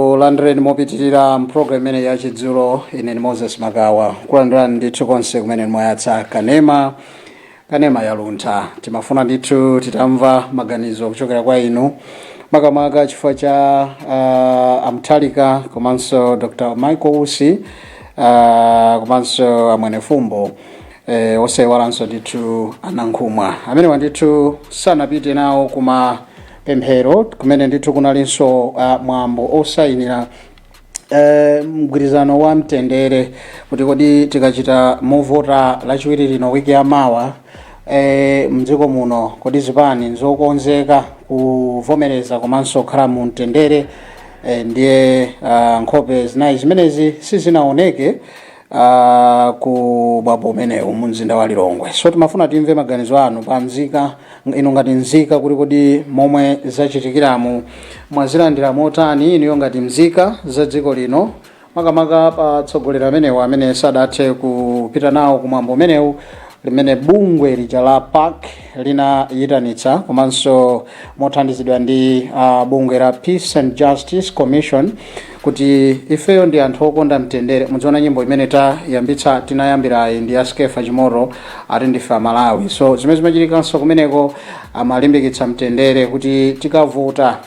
Tikulandireni mopitirira mpulogalamu imene ya Chidzulo. Ine ni Moses Magawa, kulandirani ndithu konse kumene mwayatsa kanema, kanema ya Luntha. Timafuna ndithu titamva maganizo kuchokera kwa inu, makamaka chifukwa cha a Mutharika komanso Dr Michael Usi, komanso a Mwenefumbo, osayiwalanso ndithu a Nankhumwa, amenewa ndithu sanapite nawo kuma pemphero kumene ndithu kunalinso mwambo osayinira mgwirizano wa mtendere, kuti kodi tikachita movota Lachiwiri lino, wiki yamawa, mdziko muno, kodi zipani nzokonzeka kuvomereza komanso kukhala mu mtendere? Ndiye nkhope zinayi zimenezi sizinaoneke ku mwambo umenewu mu mzinda wa Lilongwe. So timafuna timve maganizo anu pa nzika, inu ngati nzika, kuti kodi momwe zachitikiramu mwazilandira motani inuyo ngati nzika za dziko lino, makamaka pa atsogoleri amenewo amene sadathe kupita nawo kumwambo umenewu limene bungwe lija la PAC linayitanitsa, komanso mothandizidwa ndi bungwe la Peace and Justice Commission, kuti ifeyo ndi anthu okonda mtendere. Mudziona nyimbo imene tayambitsa, tinayambirayi ndi ya Skeffa Chimoto, ati ndife Amalawi. So zimene zimachitikanso kumeneko, amalimbikitsa mtendere kuti tikavota,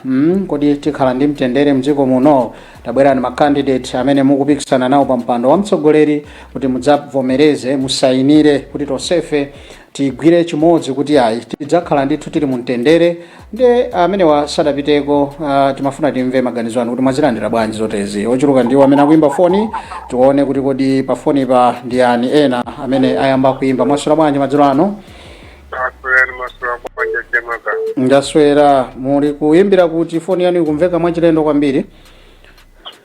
kodi tikhala ndi mtendere mdziko muno? Tabwerani ma candidate amene mukupikisana nawo pa mpando wa mtsogoleri kuti mudzavomereze, musayinire kuti tonsefe tigwire chimodzi, kuti ayi, tidzakhala ndithu tili mu mtendere. Ndi amenewa sadapiteko. Timafuna timve maganizo anu kuti mwazilandira bwanji zotezi. Ochuluka ndiwo amene akuimba foni. Tione kuti kodi pa foni pa ndi ani ena amene ayamba kuimba. Mwaswera bwanji madzulo ano? Aswera, maswera bwanji chemaka? Ndaswera. Muli kuimbira kuti? Foni yanu ikumveka mwachilendo kwambiri.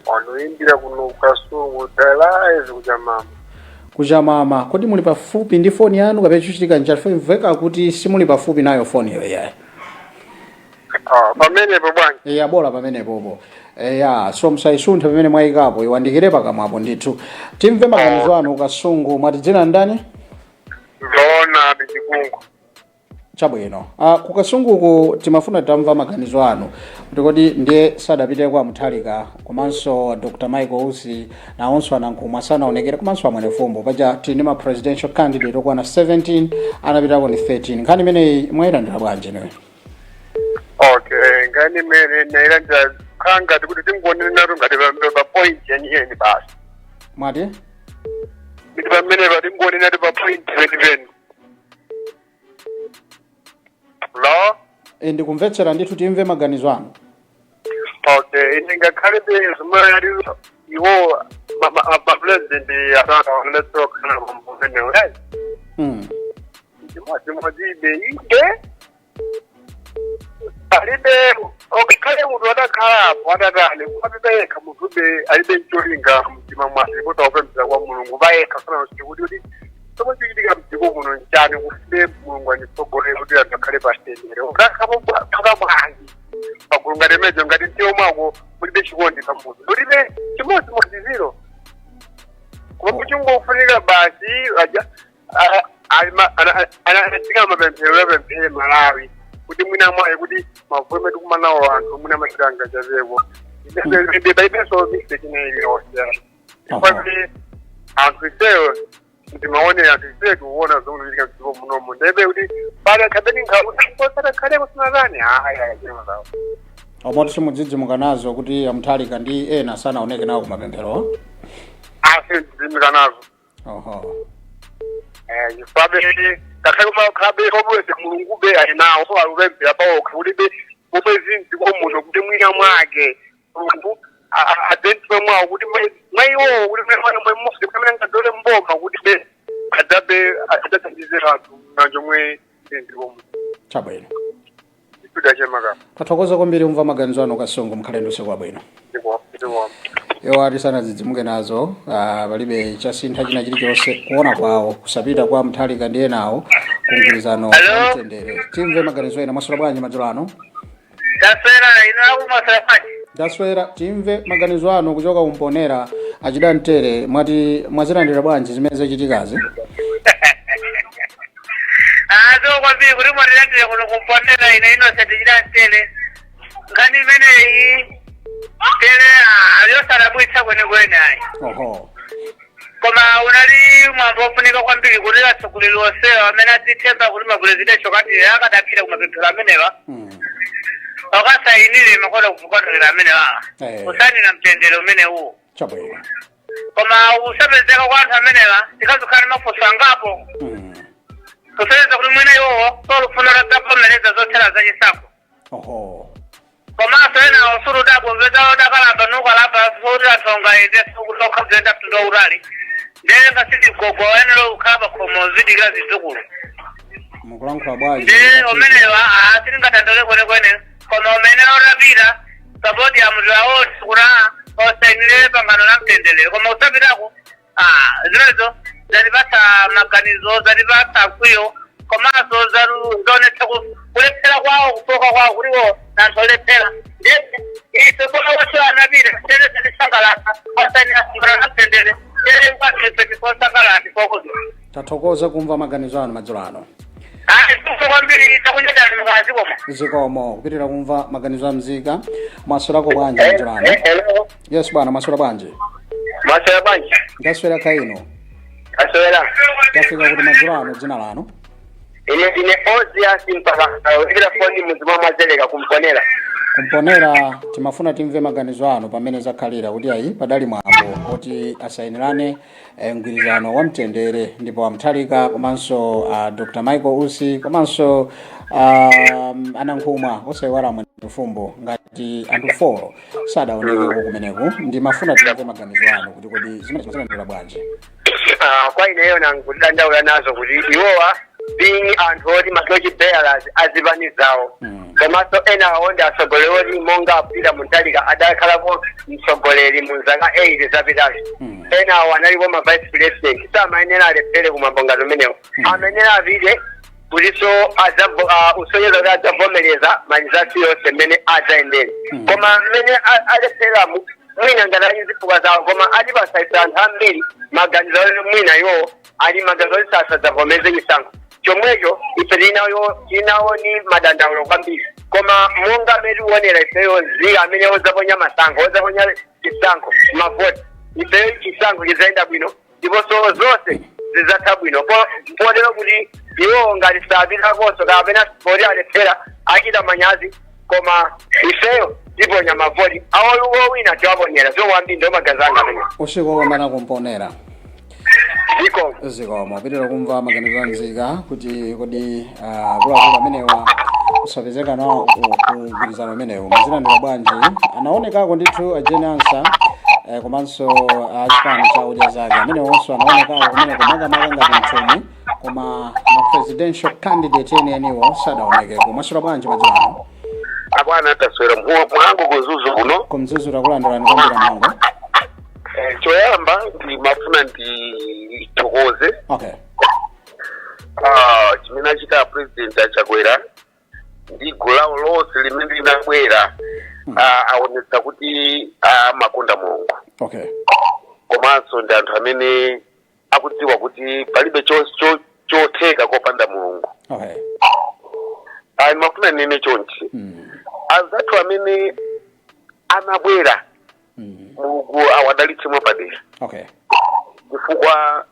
Wanoimbira kuno Kasungu, Dalaezi, kuchamama. Kuchamama. Kodi muli pafupi ndi foni yanu kapena chochitika nchati? Imveka kuti simuli pafupi nayo foni iyo yayi. Ah, pamenepo bwanji? Eya, bola pamenepopo. Eya, so musayisunthe pamene mwayikapo, iwandikire pakamwapo ndithu, timve maganizo anu. Kasungu, mwati dzina ndani? Zoona, Bichikungu. Chabwino. Kukasunguku timafuna tamva maganizo anu kuti kodi ndiye sadapite kwa Mutharika komanso Dr Michael Usi, nawonso a Nankhumwa sanaonekere, komanso a Mwenefumbo. Paja tili ndi ma presidential candidate okwana 17, anapitako ndi 13. Nkhani imeneyi mwayilandira bwanji inuyo? Okay, nkhani imene nayilandira khala ngati kuti tingonenatu ngati pa point yeniyeni basi. Mwati? Kuti pamene pa tingonenatu pa point penipeni. Hello? E, ndikumvetsera ndithu, timve maganizo anu. Okay, ine ngakhale be zomwe ali iwo ma president atatu amene okhala pamenewo, chimodzimodzibe inde alibe ngakhale munthu adakhalapo adatani kumapepa yekha, munthu alibe ncholinga mtima mwake ndipo taupemphera kwa Mulungu payekha sana kuti chomwe chikuchitika mdziko muno nchani, kuti Mulungu anditsogolere kuti anthu akhale pamtendere. Udakhapo paka bwanji pagulu ngati mejo ngati mtima mwako mulibe chikondi pa munthu, mulibe chimodzimodzi zero? Koma kuchingofunika basi aja anatsika mapemphero, yapemphere Malawi kuti mwina mwayi kuti mavuto tikumanawo anthu mwina machitanga chapeko palibenso mistake ina iliyonse, chifukwa anthu ifeyo timaonera, anthu ifeyo tikuona zomwe zikuchitika mdziko munomu. Ndebe kuti pali akhabeni nkhawa sinatani haya chemazawo. Omwe simudzidzimuka nazo kuti a Mutharika ndi ena sanaoneke nawo kumapemphero? Asi ndidzidzimuka nazo. Chifukwa ngakhale kumakhabe obwese Mulungube ali nawo, so alupemphera pawokha kuti be momwe zimdziko muno kuti mwina mwake Mulungu adzentiwe mwawo kuti mwa iwowo kuti mwe mmodzi kuti amene angadzole mboma kuti be adzabe adzathandize anthu manja omwe zimdziko muno. Chabwino. Ituda chemaka. Tathokoza kwambiri umva maganizo anu Kasungu. Mkhale ndi usiku wabwino. Ndiko ndiko. Iwo ati sanadzidzimuke nazo. Palibe chasintha china chilichonse kuona kwawo kusapita kwa Mutharika ndi enawo kumgwirizano Hello? wa mtendere. Timve maganizo ena. Mwaswera bwanji madzulo ano? Ndaswera, ino akumaswera bwanji? Ndaswera. Timve maganizo anu kuchoka kumponera, achida mtere. Mwati mwazilandira bwanji zimene zachitikazi? Ah, so kwambiri kuti mwatilandire kuno kumponera. Ine Innocent Chidamtere. Nkhani imeneyi Tere yosadabwitsa kwenekwene ayi. Oho. Koma unali mwambo ofunika kwambiri kuti atsogoleri onsewa amene adzithemba kuti ma presidential candidate akadaphira kumapemphero amenewa akasayinire makoda kukondolera amenewa kusayinira mtendere umenewu. Chabwino. Koma kusapezeka kwa anthu amenewa tikazikhala ndi mafunso angapo kusonyeza kuti mwina iwowo solufuna latavomereza zotsatira zachisankho. Oho. Komanso ena osuludabo mpeza odakalamba nukalamba sokuti anthu ongaende sokuti okhazenda mtundu wautali ndiye ngasiti gogo ayenera kukhala pakhomo zidikira zidzukulu. Mukulankhula bwanji? Ndiye umenewa sitingatandole kwenekwene, koma umene otapita pa podium tiwaonse kuti osayinire pangano la mtendere, koma usapitako zimenezo zatipatsa maganizo, zatipatsa mkwiyo, komanso zaonetsa kulephera kwawo, kufoka kwawo kutiwo nanthu olephera. Ndiye ife koma wose anapita tere zatisangalatsa osayinira pangano la mtendere, tere kwathu tifosangalala tifokozo. Tathokoza kumva maganizo anu madzulo ano. Ayi, tuko kwambiri, takunyadani mukazi koma. Zikomo kupitira kumva maganizo a mzika. Mwaswerako bwanji madzulo ano? Hello. Yes bwana, mwaswera bwanji? Maswera bwanji? Ndaswera kaino. Aswera. Tafika kuti madzulo ano, dzina lanu? Ine ndine Ozias Mpaka ikira foni muzima mwazeleka kumponera. Kumponera, timafuna timve maganizo anu pamene zakhalira kuti ayi padali mwambo kuti asayinirane mgwirizano wa mtendere, ndipo amthalika komanso Dr Michael Usi komanso anankhumwa, osayiwala Mwenifumbo, ngati anthu 4 sadaonekeko kumeneku. Ndimafuna timve maganizo anu kuti kodi zimene zimalandira bwanji? Kwa ineyo nankudandaula nazo kuti iwowa being anthu oti ma torch bearers azipani zawo komanso ena awo ndi atsogoleri oti monga Peter Mutharika adakhalako mtsogoleri mu zaka 8 zapitazo, ena awo analipo ma vice president, samayenera alephere kumwambo ngati umenewo. Amayenera apite kutinso usonyeza kuti adzavomereza ma results yonse mmene adzayendere. Koma mmene alepheramu, mwina ngati ali zifukwa zawo, koma atipasa ife anthu ambiri maganizo oti mwina iwo ali maganizo oti sasadzavomereze chisankho chomwecho. Ife tilinawo ni madandaulo kwambiri, koma monga amene tikuonera ifeyo nzika amene ozaponya masankho, ozaponya chisankho, mavoti, ifeyo chisankho chizayenda bwino ndiponso zonse zidzatha bwino. Potero kuti iwo ngati sapitakonso kapena poti alephera, achita manyazi, koma ifeyo tiponya mavoti awo, owina tiwaponyera. Zowambiri ndo maganizo anga amene. Usiku wopambana kumponera. Zikomo. Zikomo. Pitira kumva maganizo a nzika kuti kodi akuluakulu amenewa kusapezeka nawo ku mgwirizano umenewu muzilandira bwanji? Anaonekako ndithu a Jane Ansah, komanso achipani cha udya zake amenewonso anaonekako kumeneko makamaka ngati mthumwi, koma ma presidential candidate enieniwo sadaonekeko. Mwaswera bwanji madzulo ano? Abwana, taswera, mwangu kuMzuzu kuno. KuMzuzu, takulandirani kwambiri mwangu. Choyamba ndimafuna ndithokoze chimene achita President aChakwera ndi gulu lawo lonse limene linabwera. Aonetsa kuti amakonda Mulungu komanso ndi anthu amene akudziwa kuti palibe chotheka kopanda Mulungu. Ndimafuna nene chonchi: anzathu amene anabwera, Mulungu awadalitse mwapadera chifukwa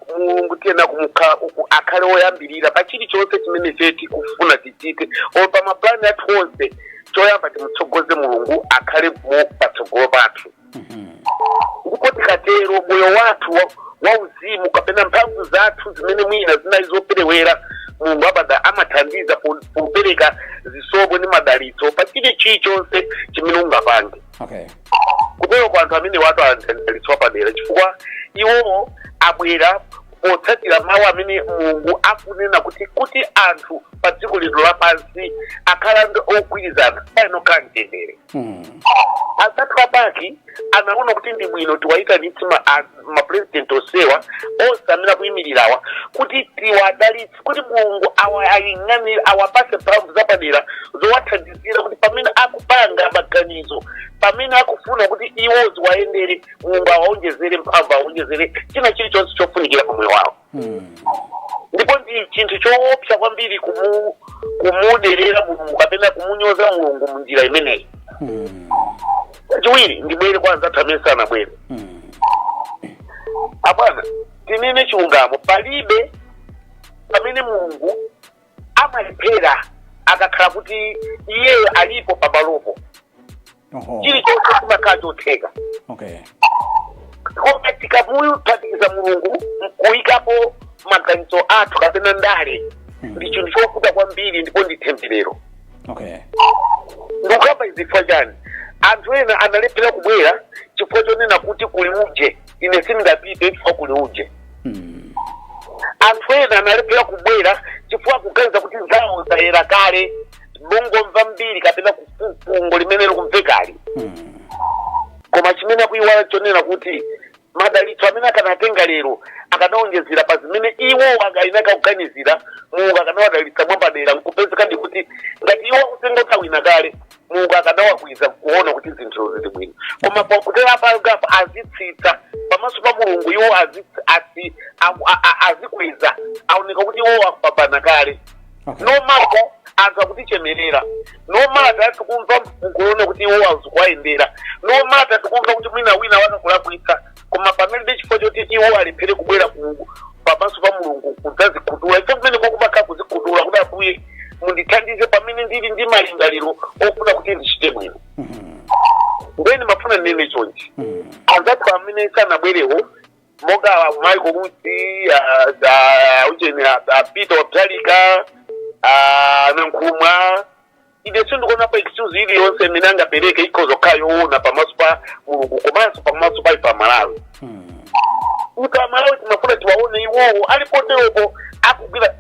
Mulungu tiyena kumukha akhale woyambirira pa chilichonse chimene ife tikufuna tichite o pa mapulani athu onse. Choyamba timutsogoze Mulungu akhale patsogolo pathu, ndipo tikatero moyo wathu wauzimu kapena mphamvu zathu zimene mwina zinali zoperewera, Mulungu abada amathandiza popereka zisomo ndi madalitso pa chilichonse chimene ungapange. Kutero kwa anthu amene watu adalitso padera chifukwa iwowo abwera potsatira mawu amene Mulungu akunena kuti anthu pa dziko lino lapansi akhala ndi ogwirizana, painokhala mtendere. Anzathu a PAC anaona kuti ndi bwino tiwayitanitse mapresident onsewa, onse amene akuyimirirawa, kuti tiwadalitse, kuti Mulungu awayang'anire, awapase mphamvu zapadera zowathandizira kuti pamene akupanga maganizo, pamene akufuna kuti iwo ziwayendere, Mulungu awaonjezere mphamvu, awaonjezere china chilichonse chofunikira pa moyo wawo. Ndipo ndi chinthu choopsa kwambiri kumuderera Mulungu kapena kumunyoza Mulungu munjira imeneyi. Chachiwiri, ndibwere kwa anzathu amene sanabwere. Abwana, tinene chilungamo, palibe pamene Mulungu amalephera akakhala kuti iyeyo alipo pamalopo. Chilichonse chimakhala chotheka. Koma tikamuphatikiza Mulungu nkuyikapo maganizo athu kapena ndale, ndi chinthu chovuta kwambiri ndipo ndi temberero. Ndikukamba izi chifukwa chani? Anthu ena analephera kubwera chifukwa chonena kuti kuli uje, ine sindingapite chifukwa kuli uje. Anthu ena analephera kubwera chifukwa kuganiza kuti zawo zayera kale, bongomva mbiri kapena fungo limene likumvekali. Koma chimene akuiwala chonena kuti madalitso amene akanatenga lero akanaonjezera pa zimene iwo akainaka kuganizira, Mulungu akanawadalitsa mwapadera nkupezeka ndi kuti ngati iwo akutenga kuti awina kale, Mulungu akanawakwiza kuona kuti zinthu zili bwino. Koma pakutera pagapo azitsitsa pamaso pa Mulungu, iwo azikweza, aoneka kuti iwo akupambana kale. No matter anthu akutichemerera, no matter tikumva nkuona kuti iwo azikuwayendera, no matter tikumva kuti mwina wina wakakulakwitsa, koma pamene chifukwa choti iwo alephere kubwera pamaso pa Mulungu kudzazikhuthula. Ife kumene kokumakhala kuzikhuthula kuti, "Ambuye, mundithandize pamene ndili ndi malingaliro ofuna kuti ndichite bwino." Ndeni mafuna ndinene chonchi: anzathu amene sanabwerewo, monga Michael Usi, ucheni, Peter Mutharika, Nankhumwa, ine sindikuonapo excuse iliyonse imene angapereke ikhoza kukhala yoona pamaso pa Mulungu komanso pamaso pa ife Amalawi. Ife Amalawi timafuna tiwaone iwowo alipoteropo akugwira.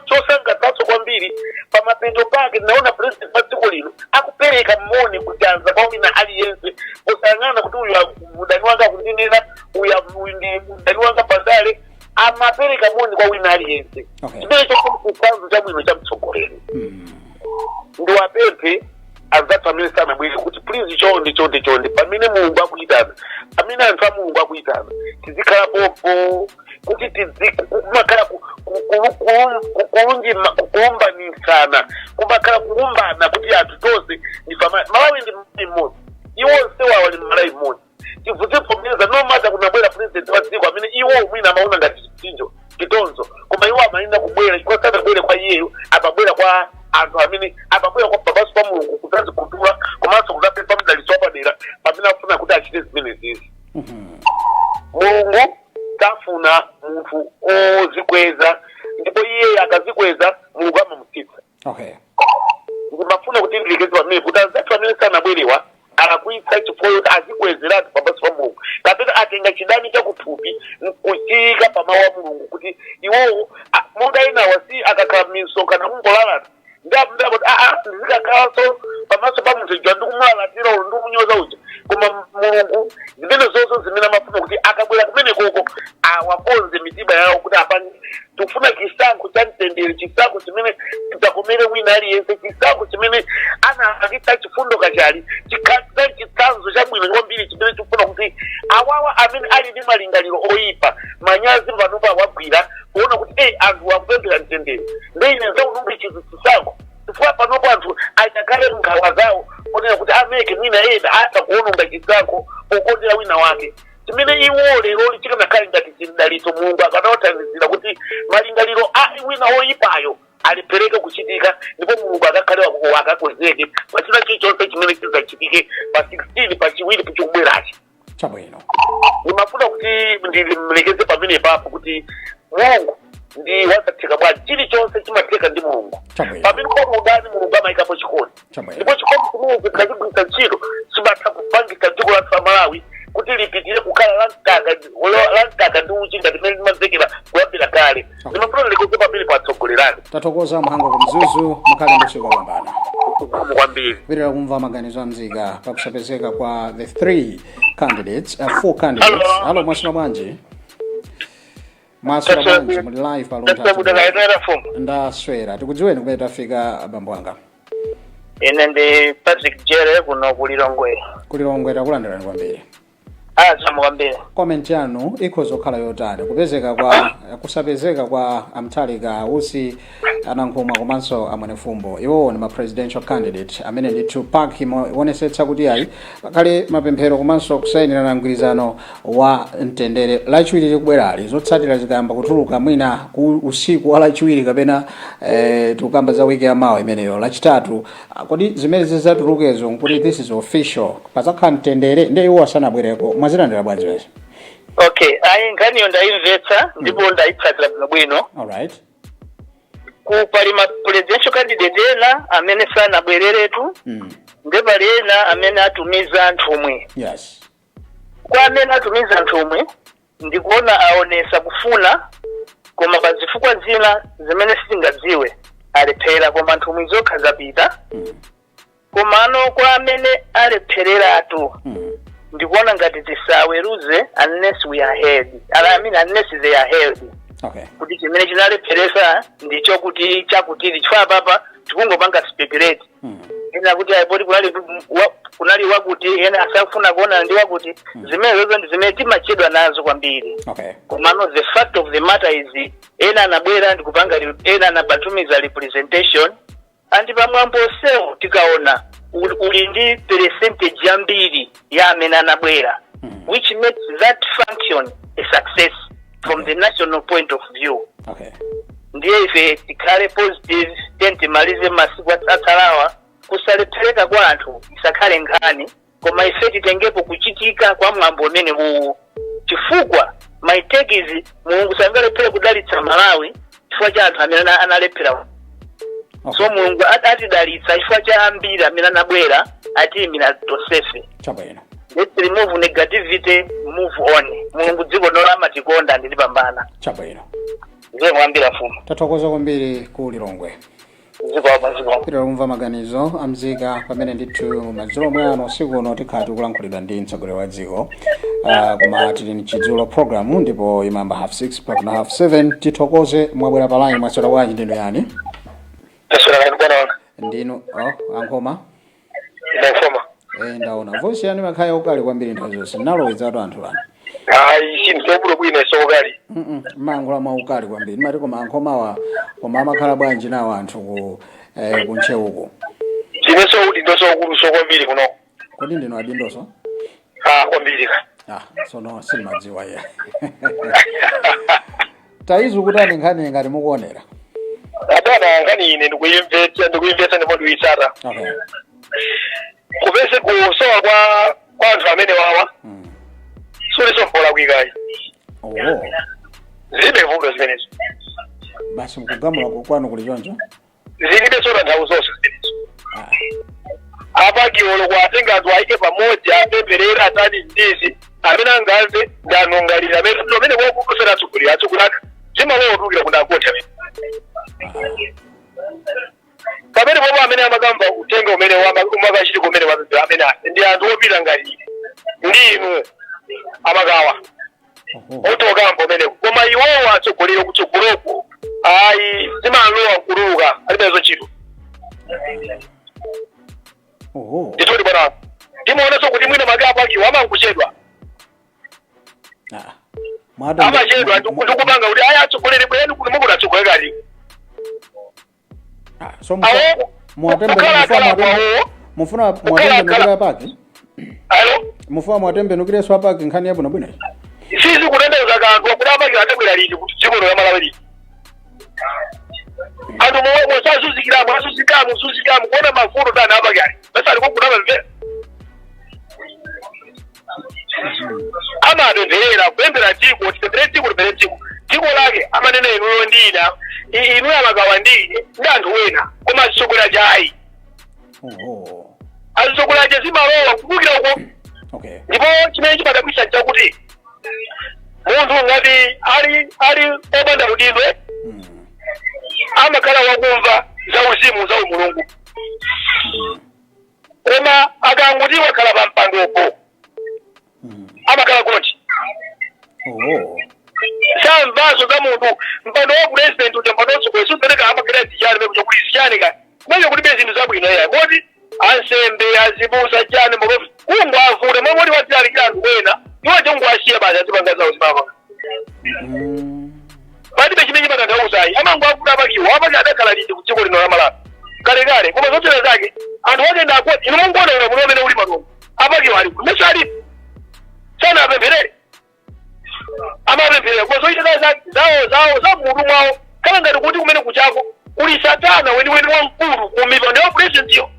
Chosangalatsa kwambiri, pamapeto pake ndinaona president wa dziko lino akupereka moni kuchanza kwa wina aliyense, posayang'ana kuti uyu mdani wanga akundinena, uyu uyu ndi mdani wanga pandale, amapereka moni kwa wina aliyense. Chimene chitsanzo chabwino cha mtsogoleri. Ndiwapemphe anzathu amene sanabwere kuti please, chonde chonde chonde, pamene Mulungu akuyitana, pamene anthu a Mulungu akuyitana, tizikhala popo kuti kumakhala kulumbanisana, kumakhala kulumbana kuti anthu tonse ndife Malawi ndi Malawi mmodzi, iwo onse wawa ndi Malawi mmodzi. Tivuzivomereza, no matter kunabwera president wa dziko amene iwo mwina amaona ngati chipsinjo, chitonzo, koma iwo amayenera kubwera chifukwa sanabwere kwa iyeyo, amabwera kwa anthu amene amabwera kwa pamaso pa Mulungu kudzazikhuthula komanso kudzapempha mdalitso wapadera pamene afuna kuti achite zimene zizi. Mulungu safuna munthu ozikweza, ndipo iye akazikweza Mulungu amamutsitsa. Ndimafuna kuti ndilekeze pamene kuti anzathu amene sanabwerewa alakwitsa chifukwa choti azikwezeratu pamaso pa Mulungu kapena atenga chidani chakuthupi nkuchiyika pamawu a Mulungu kuti iwowo monga enawa si akakhala m'misonkhano kungolalata, ndamndakoti aa, ndizikakhalanso pamaso pa munthu uja ndikumulalatira ulo ndikumunyoza uja. Koma Mulungu zimene zonso zimene amafuna kuti akabwera kumene koko awakonze mitima yawo kuti apange, tikufuna chisankho cha mtendere, chisankho chimene chidzakomere wina aliyense, chisankho chimene analakitsa chifundo kachali chikhale chitsanzo chabwino kwambiri, chimene chikufuna kuti awawa amene ali ndi malingaliro oyipa manyazi panopa awagwira kuona kuti ei, anthu akupemphera mtendere, ndi ine nzaununge chizi chisankho, chifukwa panopo anthu aitakhale nkhawa zawo ponena kuti ameke mwina ena atha kuononga chisankho pokondera wina wake, chimene iwo lero chikanakhale ngati chimdalitso. Mulungu akanawathandizira kuti malingaliro a wina oyipayo alipereke kuchitika, ndipo Mulungu akakhale akakwezeke pachina chilichonse chimene chidzachitike pa 16 pachiwiri chikubwerachi. Ndimafuna kuti ndimlekeze pamene papo kuti Mulungu ndi wasatheka bwanji, chilichonse chimatheka ndi Mulungu. Pamene pali udani, Mulungu amayikapo chikondi. Ndipo chikondi chimene chikachigwiritsa ntchito chimatha kupangitsa dziko lathu la Malawi kuti lipitire kukhala la mkaka ndi uchi ngati mmene limamvekera kuyambira kale. Ndimafuna ndilekeze pamene patsogolerani. Tathokoza, Mhango kumzuzu, mukhale ndi usiku wopambana. Zikomo kwambiri. Kupitira kumva maganizo a mzika pakusapezeka kwa the three candidates, four candidates. Hello. Hello, mwaswera bwanji? Mwaswera bwanji? Muli live pa Luntha. Ndaswera. Tikudziweni, kumene tafika, bambo anga? Ine ndi Patrick Jere kuno kulilongwe. Kulilongwe, takulandirani kwambiri. Zikomo kwambiri. Comment yanu ikhoza kukhala yotani, kupezeka kwa kusapezeka kwa a Mutharika, Usi, Anankhumwa komanso Amwenefumbo, iwowo ndi ma presidential candidate amene ndithu PAC ionetsetsa kuti ayi, pakhale mapemphero komanso kusayinirana mgwirizano wa mtendere Lachiwiri likubwerali. Zotsatira zikayamba kutuluka mwina ku usiku wa Lachiwiri kapena tikukamba za wiki yamawa imeneyo, Lachitatu. Ah, kodi zimene zidzatulukezo nkuti this is official, pazakhala mtendere? Ndiye iwo asanabwereko, mwazilandira bwanji wezi? Okay, ayi, nkhaniyo ndayimvetsa ndipo ndayitsatira bwinobwino. Alright. Ku pali ma presidential candidate ena amene sanabwereretu, nde pali ena amene atumiza nthumwi. Kwa amene atumiza nthumwi, ndikuona aonesa kufuna, koma pa zifukwa zina zimene sitingadziwe alephera, koma nthumwi zokha zapita. Komano kwa amene alephereratu, ndikuona ngati tisaweruze unless we are heard, I mean, unless they are heard, kuti chimene chinalepheresa ndicho kuti chakutili, chifukwa papa tikungopanga speculate. Ena kuti ayipoti kunali wakuti, ena asafuna kuonana ndi wakuti. Zimene zozo ndi zimene timachedwa nazo kwambiri. Komano the fact of the matter is, ena anabwera ndikupanga, ena anabatumiza representation, and pamwambo onsewo tikaona uli ndi percentage yambiri ya amene anabwera, which makes that function a success from the national point of view. Ndiye ife tikhale positive, then timalize masiku atsalawa. Kusalephereka kwa anthu isakhale nkhani, koma ife titengepo kuchitika kwa mwambo umene uwu, chifukwa my take is, Mulungu sangalephere kudalitsa Malawi chifukwa cha anthu amene analephera. So Mulungu atidalitsa chifukwa cha ambiri amene anabwera atiyimira tonsefe. Let's remove negativity, move on. Mulungu dziko lino amatikonda, ndilipambana. Ndiye mwambira, mfumu. Tathokoza kwambiri ku Lilongwe. Zikomo, zikomo. Pitira kumva maganizo amzika pamene ndithu madzulo omwe ano, usiku uno, tikhala tikulankhulidwa ndi mtsogoleri wa dziko. Koma tili mchidzulo program ndipo imayamba 6:30 mpaka na 7:30. Tithokoze mwabwera pa line. Mwaswera bwanji? Ndinu yani? Taswera kani, bwana wanga. Ndinu, oh, Ankhoma? Ndafoma. Ndaona voice yanu imakhala yaukali kwambiri nthawi zonse, nalowedzatu anthu ano. Hayi, sinthu bwino isokali. Mayankhula mwaukali kwambiri. Ndimati koma Ankhomawa, koma amakhala bwanji nawo anthu ku Ntcheuko? Chinenso kuti ndosokuluso kwambiri kuno. Kodi ndinu adindoso? Ah, kwambiri ka. Ah, sono silimadziwa iye. Taizukutani nkhani ngati mukuonera. Adana, nkhani ine ndikuyimvetsa ndipo ndikuyitsata. Kupese kusowa kwa anthu amene wawa suliso mpola kwikayi. Zilibe vuto zimenezo. Basi, mkugamula kwanu kuli choncho? Zilibe sona nthawi zonse zimenezo. APAC olo kwatenga anthu ayike pamodzi, apempherera, atani ndizi amene angamve ndi anongalira amene amene kwakusera atsogoleri atsogoleri zimalowa kutulukira kuti agotha amene pamene popo amene amakamba uthenga umene umakachitika umene wapemphera amene ali ndi anthu opita ngati ine ndi inu amakawa otokamba umeneko, koma iwowo atsogoleri kutsogoloko ayi, zimalowa nkutuluka, alibe ntchito. Ndithudi bwana, timaonanso kuti mwina make aPACwo amankuchedwa. Amachedwa ndikupanga kuti ayi, atsogoleri bwereni kuno, mukuti atsogoleri kati Ah, so awo muwatembe kukhala mufuna khala kwawo. Mufuna mwatembenukire aPAC? Alo? Mufuna mwatembenukirenso aPAC nkhani yabwinobwino iyi? Sizi kutembenuza kanthu kuti aPAC atabwera liti kuti dziko lino lamalawi liti anthu mosazunzikiramo, azunzikamo, zunzikamo kuona mavuto tani aPAC ali basi ali kokuti amamvera, amapempherera, kupemphera dziko, tipemphere dziko, tipemphere dziko, dziko lake amanena inuyo ndi ina, inuyo amakawa ndi ine ndi anthu wena, koma azitsogolera chayi. Azitsogolera cha zimalowa kutulukira uko. Ndipo chimene chimadabwitsa nchakuti munthu ngati ali opanda udindo amakhala wakumva za uzimu, za umulungu, koma akanguti wakhala pa mpandopo amakhala gonji. Samvaso za munthu. Mpando wa president uja, mpando watsogolo supereka, amakhala zichani mekucho kuti zichani kani kumene kulibe zinthu zabwino ya moti ansembe, azibusa, chani makofi kungwavula momoti wadzilalikira anthu ena iwo chongwasiya basi, azipanga zawo zimapanga. Palibe. Palibe chimene chimatanthauzayi. Amango akuti apakiwo apaki adakhala liti ku dziko lino la Malawi? Kalekale. Koma zotsatira zake anthu akenda akoti inu munguona ulamuliro umene uli panopo, apakiwo ali kumene alipo sanapempherere, amapempherera koma zochitika zake zawo zawo za mmutu mwawo khala ngati kuti kumene kuchako kuli satana weniweni wamkulu ku mipando ya presidentiyo.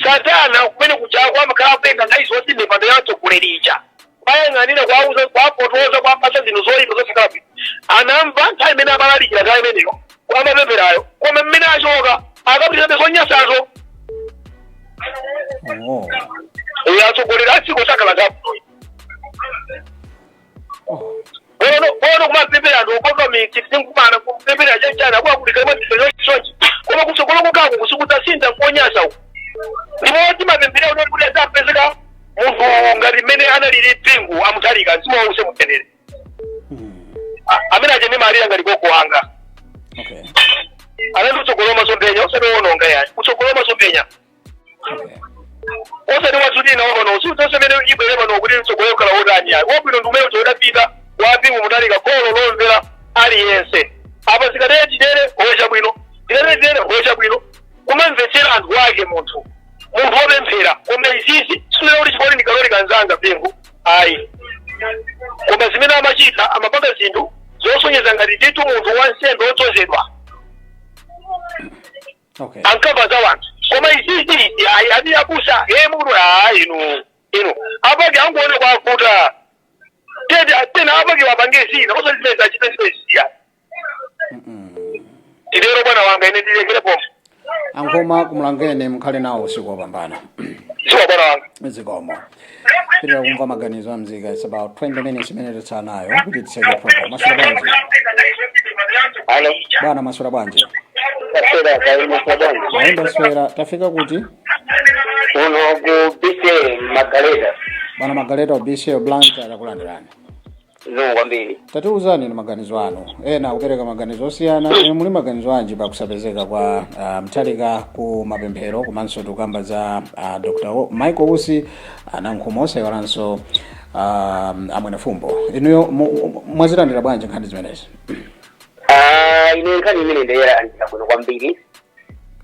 Satana kumene kuchako amakhala akutenga nthawi zonse mipando ya atsogoleri ija, kwayang'anira, kwauza, kwapotoza, kwapasa zinthu zoyipa zosakhala bwino. Anamva nthawi imene amalalikira, nthawi imeneyo amapempherayo, koma mmene achoka akapitirabe zonyasazo. Oh. Uyo atsogoleri a dziko sakhala zabwino. Oh. Bono bono kumapemphera anthu ukoka miti tinkumana kupemphera chanchana akuakulika chonchi, koma kutsogolo kukako kusikudzasintha nkonyasa uku. Ndipo timapemphera kuti kuti adzapezeka munthu ngati mmene analili Bingu a Mutharika, mzimu wawo uuse mumtendere. Amene aja ndimalira ngati gogo wanga. Anali kutsogolo masomphenya, osati wononga yayi, kutsogolo masomphenya. Osati wazutina wapano usuzonse mene ibwere pano kuti mtsogolo kukhala wotani yayi. Wabwino ndi umene udapita wa Bingu Mutharika, golo lomvera aliyense. Apa zikatere titere hocha bwino, tikatere titere hocha bwino, kumamvetsera anthu ake, munthu wopemphera. Koma izizi sinena kuti chipoli ndikaloli kanzanga Bingu ayi, koma zimene amachita, amapanga zinthu zosonyeza ngati ndithu munthu wansembe wodzozedwa. Ankamva za wanthu, koma izizi ayi, ani abusa ye munthu ayi, inu apake anguone kwavuta tete tena apake wapange zina osati zimene achite zimene ziya. Tilero bwana wanga, ine ndilekere pomwe. Ankhoma kumulangene, mukhale nawo usiku wopambana. Siwa bwana wanga. Zikomo. Pitira kumva maganizo a mzika. It's about 20 minutes imene titsala nayo kuti titseke program. Maswera bwanji? Halo. Bwana, maswera bwanji? Kasera kaimisa bwanji? Ayenda swera. Tafika kuti? Kuno ku BCA Magaleta. Bwana Magaleta wa BCA Blantyre, takulandirani. Zikomo kwambiri. Tatiuzani ni maganizo anu. Ena akupereka maganizo osiyana. Inu muli maganizo anji pakusapezeka kwa Mutharika ku mapemphero, komanso tikukamba za Dr. Michael Usi, anankhuma, osayiwalanso amwene Fumbo? Inuyo mwazilandira bwanji nkhani zimenezi? Ah, ine nkhani imene ndayilandira bwino kwambiri.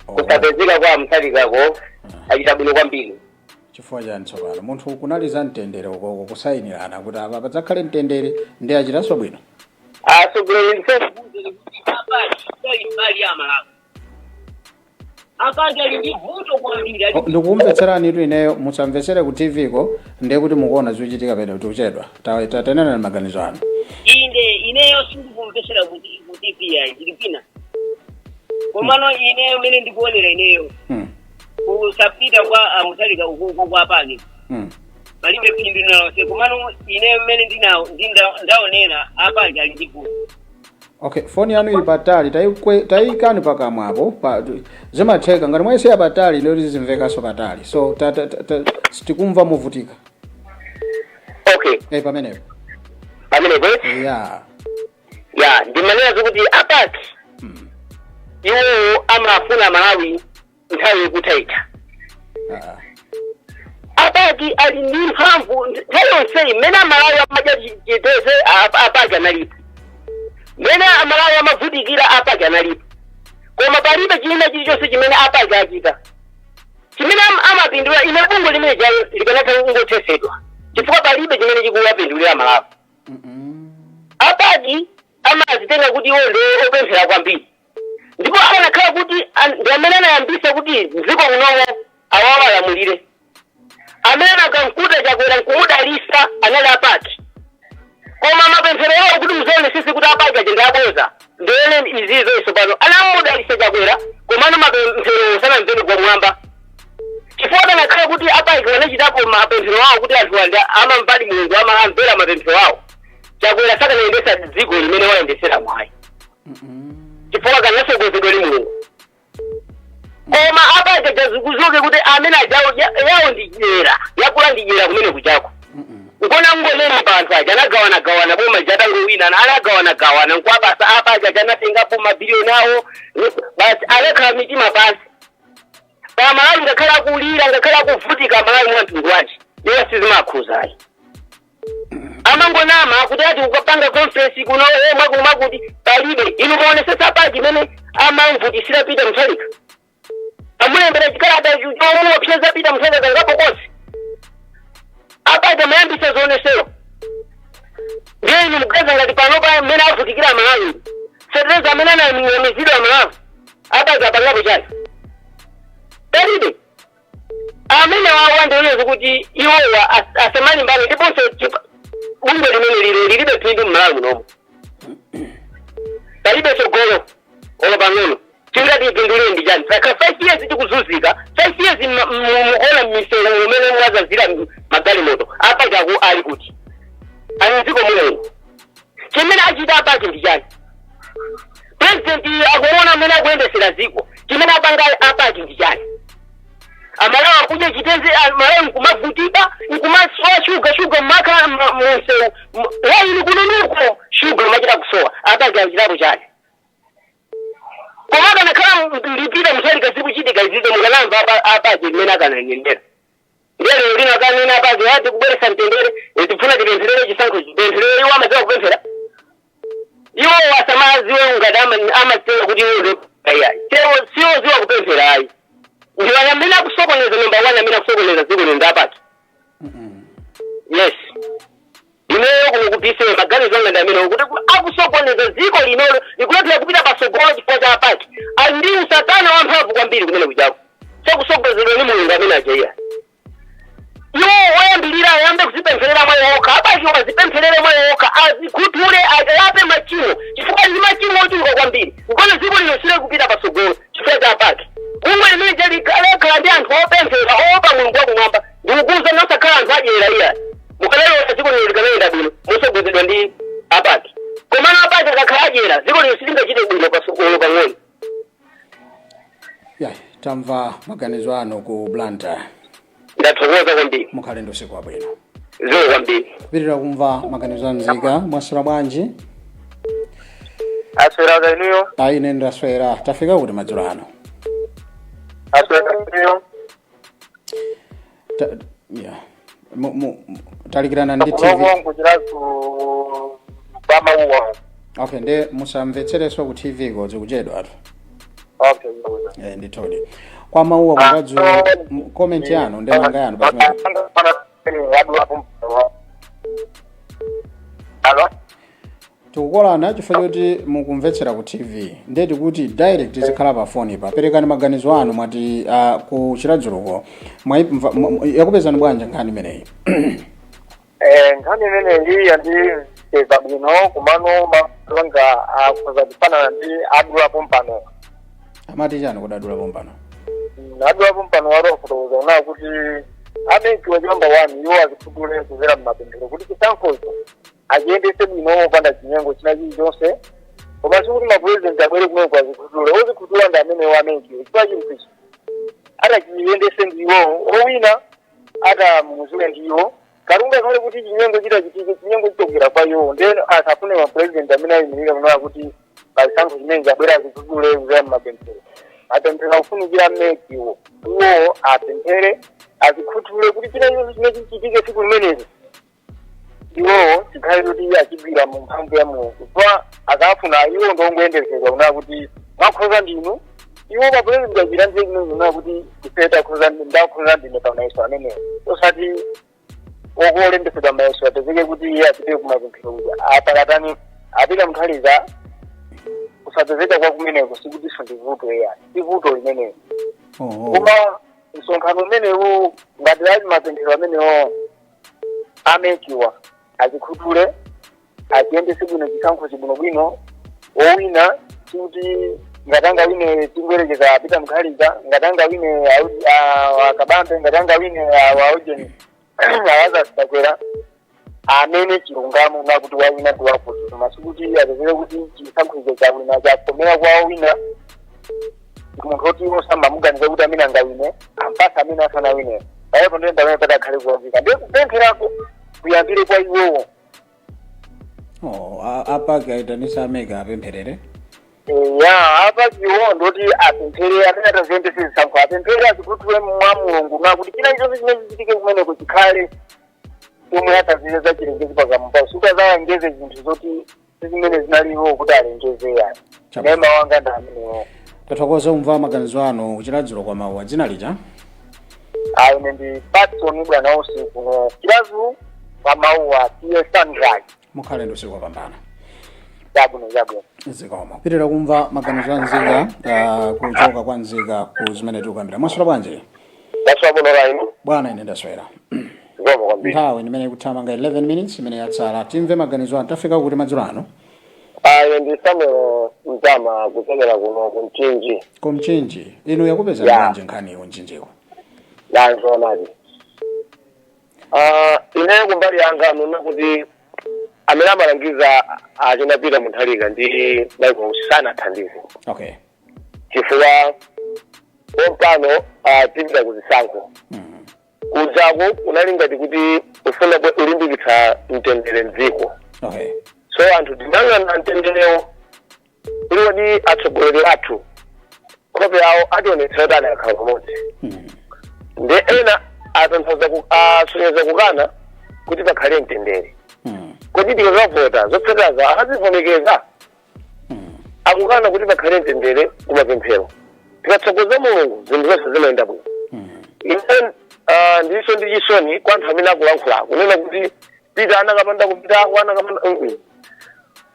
Kusapezeka kwa Mutharikako achita bwino kwambiri. Chifukwa chani tsopano? Munthu kunali za mtendere ukoko, kusayinirana kuti apa padzakhale mtendere, ndi achitanso bwino? Atsogoleri kuti apaki sali mbali ya Malawi, apaki ali ndi vuto kwambiri. Oh, ndikumvetserani itu ineyo. Musamvetsere ku TV ko, ndiye kuti mukuona zikuchitika pene kuti uchedwa. Tatenena maganizo anu. Inde, ineyo sindikumvetsera ku TV yayi, ndili kwina. Komano ineyo mene ndikuonera ineyo, kusapita kwa aMutharika ukoko kwa apaki palibe phindu lililonse. Komano ineyo mmene ndaonera, apaki ali ndi vuto. Okay, foni yanu ili patali, tayikani pakamwapo pa, zimatheka ngati mwayisiya patali ndiyo zimvekanso patali, so sitikumva muvutika. Okay. Eh, pamenepo. Pamenepo. Ya. Ya, ndimanena zokuti apaki iwowo amafuna Malawi nthawi yokuthaitha. Ah. Apaki ali ndi mphamvu nthawi yonseyi. Mmene Amalawi amadya chiteze, apaki analipo. Mmene Amalawi amavutikira, apaki analipo. Koma palibe china chilichonse chimene apaki achita chimene amapindula. Ine bungwe limene jayo likanatha kungothesedwa, chifukwa palibe chimene chikuwapindulira Malawi. Apaki amazitenga kuti iwo ndi opemphera kwambiri, ndipo akanakhala kuti ndi amene anayambisa kuti mdziko munomo awawalamulire, amene anakankuta Chakwera nkumudalisa anali apaki. Koma mapemphero yawo, kuti muzionesese kuti apaki aja ndi aboza, ndione izizo iso pano anamudalisa Chakwera, komano mapemphero sanamvere kumwamba, chifukwa akanakhala kuti apaki wanachitapo mapemphero awo kuti anthu anda amamvadi Mulungu, amamvera mapemphero awo, Chakwera sakanayendesa dziko limene wayendesera mwayi, chifukwa kanasogozedwa ndi Mulungu. Koma apaki jazikuzuke kuti amene ajawo yawo ndi dyera, yakula ndi dyera kumene kuchako. Nkona ngonena pa anthu aja anagawanagawana boma jatangowina, anagawanagawana nkwabasa. Apaki aja anatengapo mabiliyoni awo basi, anakhala mitima pansi pa Malawi. Ngakhale akulira, ngakhale akuvutika Malawi mwa mtundu wanji, iwo sizimakhuzayi. Amangonama kuti ati ukapanga conference kuno mwakuti palibe. Inu muonesesa PAC imene amamvutisira Peter Mutharika, amulembera chikalata chomuopseza Peter Mutharika kangapo konse. A PAC amayambisa zionesero. Ndiye inu mugaza ngati panopa mmene avutikira Malawi, fetereza amene anamizidwa Malawi, a PAC apangapo chani? Palibe. Amene wawa ndioneza kuti iwowa asamalimbane, ndiponso bungwe limene lilo lilibe phindu m'Malawi munomo, palibe tsogolo olo pang'ono. Tingati ipindulire ndi chani? Saka 5 years tikuzunzika, 5 years mukuona m'misewu umene mwazazira magalimoto. A PAC aku ali kuti? Ali mdziko muno? Chimene achita a PAC ndi chani? President akuona amene akuyendesera dziko, chimene apanga a PAC ndi chani? Amalawi akudya chitedze, Amalawi nkumavutika, nkumasowa shuga. Shuga mmakhala munsewu laini kunonuko, shuga umachita kusowa. A PAC achitapo chani? Koma akanakhala ndipita Mutharika zikuchitika izizo, mukanamva a PAC limene akananyendera. Ndiye lero lino akanena a PAC ati kubweretsa mtendere, tifuna tipempherere chisankho, chipempherere. Iwo amadziwa kupemphera? Iwo asamaziwe ngati amadziwa kuti iwo ndo ayi, siwo ziwa kupemphera ayi. Ndiwo amene akusokoneza. Number one amene akusokoneza dziko lino ndi a PAC. Yes, ineyo kuno kupise maganizo anga ndi amene kuti akusokoneza dziko linolo, likulephera kupita patsogolo chifukwa cha a PAC. Ali ndi usatana wamphamvu kwambiri kumene kuchako, sakusogozedwa ndi Mulungu amene achaiya. Iwo woyambirira ayambe kuzipempherera mwayi okha. A PAC azipempherere mwayi okha, azikhuthule, alape machimo, chifukwa ndi machimo ochuluka kwambiri. Nkona dziko lino sile kupita patsogolo chifukwa cha a PAC. Bungwe limene likhala ndi anthu opemphera, oopa Mulungu wakumwamba, ndikukuza nosakhala anthu adyera iya, mukalero dziko lino likanayenda bwino mosogozedwa ndi a PAC. Komano a PAC akakhala adyera, dziko lino silingachite bwino patsogolo pang'ono. Ya, tamva maganizo anu ku Blantyre. Ndathokoza kwambiri. Mukhale ndi usiku wabwino. Zikomo kwambiri. Kupitirira kumva maganizo a nzika. Mwaswera bwanji? Aswera inuyo? Ayi, ine ndaswera. Tafika kuti madzulo ano? Aswera inuyo? Ya, talikirana ndi TV. Kunoko nkuchirazu pamauwa. Okay, nde musamvetserenso ku TV ko, zikuchedwatu. Okay. Eh, ndithudi, kwa mauwa kukadzulo. Comment yanu, ndemanga yanu pachimene. Alo? Tikukolana chifukwa choti mukumvetsera ku TV, ndeti kuti direct zikhala pa foni pa. Perekani maganizo anu. Mwati ku Chiradzuluko yakupezani bwanji nkhani imeneyi? Nkhani imeneyi yandipeza bwino, kumano malanga akhoza kufanana ndi adulapo mpano. Amati chani kudadula pompano? Adulapo mpano walo afotokoza kunaa kuti a MEC wa number one iwo azikhuthule kuzera mmapemphero kuti chisankhocho achiyendese bwino opanda chinyengo china chilichonse, koma sikuti mapurezidenti abwere kumeko azikhuthule. Ozikhuthula ndi amenewo a MEC, chifukwa chinthu ichi atachiyendese ndiwo, owina atamuziwe ndiwo. Karunga kale kuti chinyengo chitachitike, chinyengo chichokera kwa iwo. Then asafune mapurezidenti amene ayimirira kunena kuti pachisankho chimene chabwera azikhuthule kuzera mmapemphero. Mapemphero akufunikira a MEC wo, iwowo apemphere, azikhuthule kuti china chonse chimene chichitike tsiku limeneli iwowo chikhale kuti achigwira mu mphamvu ya Mulungu, chifukwa akafuna iwo ndongoyendezedwa kunena kuti mwakhoza ndinu. Iwo mapurezidenti achita nthawi imene kunena kuti ife takhoza, ndakhoza ndine pa mayeso amenewo, osati okolembetsedwa mayeso apezeke kuti iye apite kumapemphero kuja apakatani. Apita Mutharika kusapezeka kwa kumeneko sikutinso ndi vuto eya, si vuto limenelo. Oh. Koma msonkhano umenewu ngati ali mapemphero amenewo, a MEC wa azikhuthule, achiyendese bwino chisankho chibwinobwino. Owina sikuti ngati angawine, tingoyerekeza apita Mutharika, ngati angawine akabambe, ngati angawine aujeni awazasitakwera, amene chilungamo nakuti wawina ndi wakuti, koma sikuti apezeke kuti chisankho icho chawina chakomera kwa owina munthu oti osamamuganiza kuti amene angawine ampasa amene asanawine. Palepo ndiye pamene patakhale kuwazika, ndiye kupempherako kuyambire kwa iwowo. Oh, a PAC aitanisa a MEC apempherere. Ya, a PAC wo ndoti apemphere, amene ataziyendese zisankho apemphere, azikhuthule mwa Mulungu nakuti china chonse chimene chichitike kumeneko chikhale Chomwe atazile zachilengezi pakamwa, suti azalengeze zinthu zoti zimene zinaliwo kuti alengeze yani. Chabwino. Nema wanga ndi amenewo. Tathokoza umva maganizo anu kuchiradzulu kwa Mauwa. Dzina lija? Ayi, ine ndi Patson bwana Usi kuno Chiradzulu kwa Mauwa, tiye Sunrise. Mukhale ndi usiku wopambana. Chabwino, chabwino. Zikomo. Pitirira kumva maganizo a nzika, kuchoka kwa nzika ku zimene tikukambira. Mwaswera bwanji? Ndaswera bwino inu? Bwana, ine ndaswera. Zikomo kwambiri. Nthawi ndimene ikuthamanga, 11 minutes imene yatsala timve maganizo anu. Tafika kuti madzulo ano? Ayi, ndi Samuel Mtama kuchokera kuno kumchinji. Kumchinji. Inu yakupeza bwanji nkhani kumchinjiko? Yanzoonadi. Ine kumbali yanga nuna kuti amene amalangiza achina Peter Mutharika ndi Michael sanathandize, chifukwa pompano tipita kuzisankho. Kudzako kunali ngati kuti ufuna kulimbikitsa mtendere mdziko. So anthu tinang'ana mtenderewo kuti kodi atsogoleri athu nkhope yawo ationetsa kuti adakhala pamodzi. Ndi ena atanthauza asonyeza kukana kuti pakhale mtendere. Kodi tikakavota zotsatirazo akazivomekeza? Akukana kuti pakhale mtendere kumapemphero. Tikatsogoza Mulungu, zinthu zonse zimayenda bwino. Ine ndiso ndi chisoni kwa anthu amene akulankhula kunena kuti Peter anakapanda kupitako, anakapanda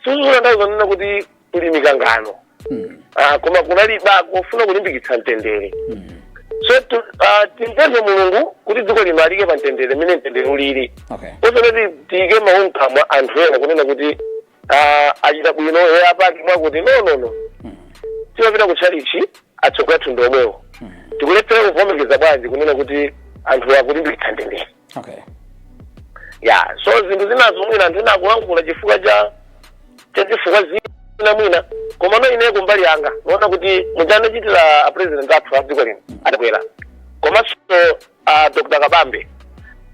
suzuna nthawi zonena kuti kuli mikangano. Koma kunali kufuna kulimbikitsa mtendere. So timpemphe Mulungu kuti dziko lino alike pa mtendere mmene mtendere ulili, osati tiyike mawu mkamwa anthu ena kunena kuti achita bwino e apaki mwakuti. No, no, no. Timapita ku tchalichi, atsogoleri athu ndi omwewo. Tikulephera kuvomekeza bwanji kunena kuti anthu akulimbikitsa mtendere? Ya, so zinthu zinazo mwina anthu ena akulankhula chifukwa cha zifukwa zina mwina, koma no, ine kumbali yanga naona kuti mujanachitira a president athu a dziko lino adabwera, komanso a Dr Kabambe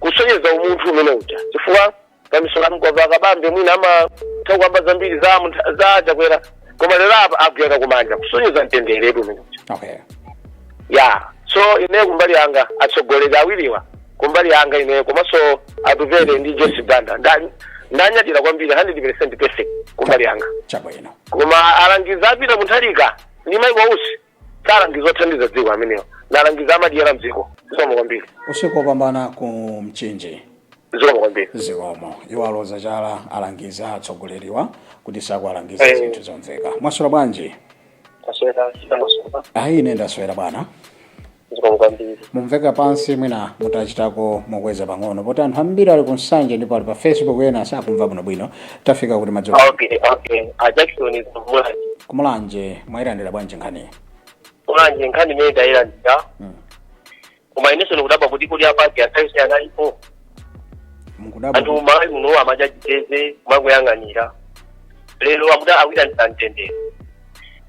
kusonyeza umunthu umene uja, chifukwa pamisonkhano kwa Kabambe mwina amatha kukamba zambiri za za Chakwera, koma lero apa agwira kumanja kusonyeza mtenderetu umene uja. Ya, so ine kumbali yanga atsogoleri awiriwa, kumbali yanga ine komanso Atupele ndi Joyce Banda, ndanyadira kwambiri, 100% perfect kumbali yanga. Koma alangiza apita Mutharika ndi Michael Usi salangiza othandiza dziko amenewo, nalangiza amadyera mdziko. Zikomo kwambiri. Usiku wopambana ku Mchinji. Zikomo kwambiri. Zikomo. Iwo aloza chala alangiza atsogoleriwa kuti sakualangiza zinthu zomveka. Mwaswera bwanji? Taswera, chitangosoka. Ayi, ine ndaswera bwana. Zikomo kwambiri. Mumveka pansi, mwina mutachitako mokweza pang'ono poti anthu ambiri ali kunsanje ndipo ali pa Facebook, ena sakumva bwinobwino. Tafika kuti madzulo? Okay, a Jackson kumulanje. Kumulanje, mwayilandira bwanji nkhani? Mulanje nkhani imene tayilandira, koma inenso ndikudabwa kuti kuli apaki akhayise analipo. Mukudabwa? Anthu Malawi muno amadya chiteze kumangoyang'anira. Lero akuti akuyitanitsa mtendere,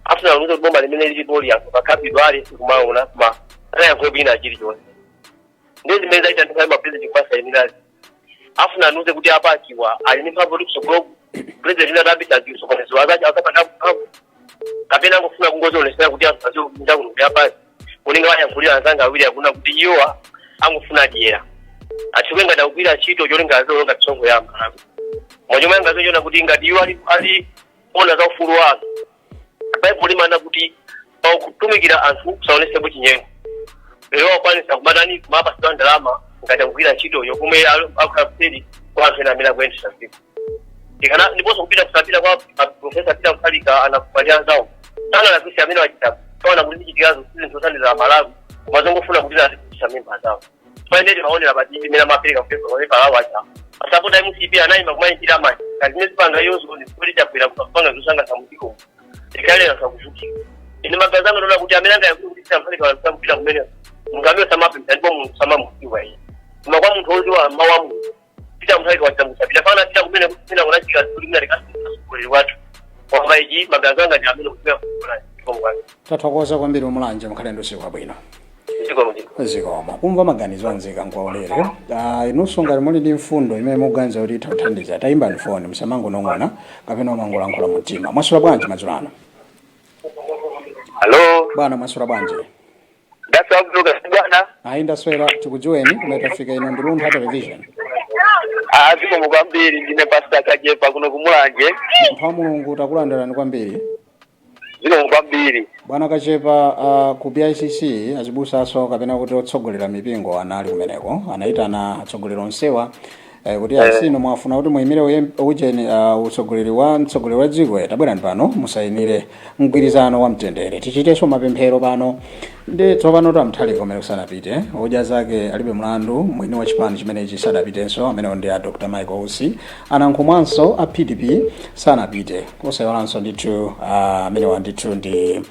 afuna lumiza kuti boma limene lilipo anthu pakhapidwa ali sikumaona, koma anayankhulo bwina chilichonse ndi zimene zaita nthawi ma president kwasayinirazi. Afuna anuze kuti apakiwa ali ndi mphamvu kuti kusogolo president ina atambisa zisokonezo azapata mphamvu, kapena angofuna kungozionesera kuti anthu azikunja kuno kuti apaki kuninga wayankhulira. Anzanga awiri akuna kuti iwowa angofuna dyera, athiwe ngati akugwira ntchito cholinga azilonga misonkho ya Amalawi. Mwachomwe angazochiona kuti ngati iwo ali ona za ufulu wa anthu, Baibulo limanena kuti pakutumikira anthu kusaonesepo chinyengo. Lero akwanisa kumatani kumapasidwa ndalama ngati akugwira ntchitoyo komwe akukhala kuseri kwa anthu ena amene akuyendesa dziko. Ikana ndiponso kupita kusapita kwa Profesa Peter Mutharika anakubalira anzawo sanalakwise amene wachita kaona kuti zichitikazo si zinthu zothandiza Malawi, koma zongofuna kuti azipitisa memba zawo. Paine timaonera pa TV imene amapereka kupepa pamene palawo aja asapota MCP anayima kumayimbira manja ngati zimene zipanga iyozo ndikuti Chakwera kupanga zosangalatsa mdziko ikalera sakuvutika. Ine magazi anga ndona kuti amene angayankhule kuti Peter Mutharika kupita kumene munthu amene samapempha ndipo munthu samamudziwa iye, koma kwa munthu wodziwa mawu a Mulungu, Peter Mutharika wachita kusapita fana pita kumene kumene kunachika kuti kumene likasitsogoleri wathu kwamba ichi. Magazi anga ndi amene kupita kukola kwake. Tathokoza kwambiri Mulanje, mukhale ndi usiku wabwino. Zikomo, zikomo. Zikomo. Kumva maganizo anzika nkwaulere. Inunso ngati muli ndi mfundo imene mukuganiza kuti itha kuthandiza, tayimbani foni, musamangonong'ona kapena umangolankhula mtima. Mwaswera bwanji madzulo ano? Hello. Bwana, mwaswera bwanji? Ndaswera kutoka bwana. Ayi, ndaswera. Tikudziweni, kumene tafika ino ndi Luntha Television. Zikomo kwambiri. Ndine Pastor Kajepa kuno kumulanje. Munthu wa Mulungu, takulandirani kwambiri. Zikomo kwambiri. Bwana Kachepa, ku BICC azibusaso kapena kuti otsogolera mipingo anali kumeneko, anayitana atsogoleri onsewa kuti asino mwafuna kuti muyimire ujeni utsogoleri wa mtsogoleri wa dziko, tabwerani pano musayinire mgwirizano wa mtendere, tichitenso mapemphero pano. Ndi tsopano a Mutharika kumene kusanapite, odya zake alibe mlandu, mwini wa chipani chimenechi sadapitenso, amenewo ndi a Dr Michael Usi. Anankhumwanso a PDP sanapite, osayiwalanso ndithu amenewa ndithu ndi